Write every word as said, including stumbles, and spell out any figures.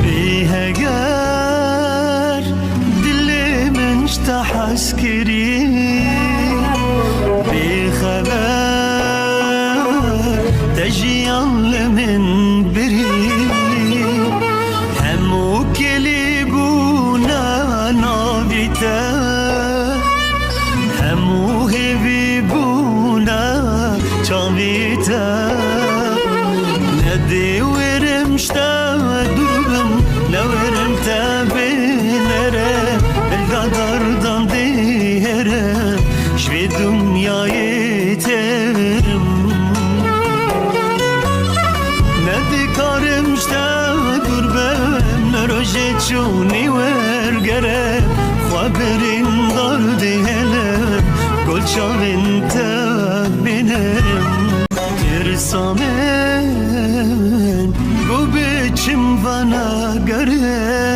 Bê heger dilê min ji te hez kirî, bê xeber te jiyan li min birî. Hemû kelî bûne navî te, hemû hêvî bûne çavî te. Ne dê werim ji te dûr bim, ne werim te bînerim, bilda dardan dêrim, ji vê dinyayê têrim. Ne dikarim ji te dûr bim, ne rojê çûnî wergerim, xwe birîndar dihêlim, gol çavên te bînerim. Tirsa min ku biçim vana gerim.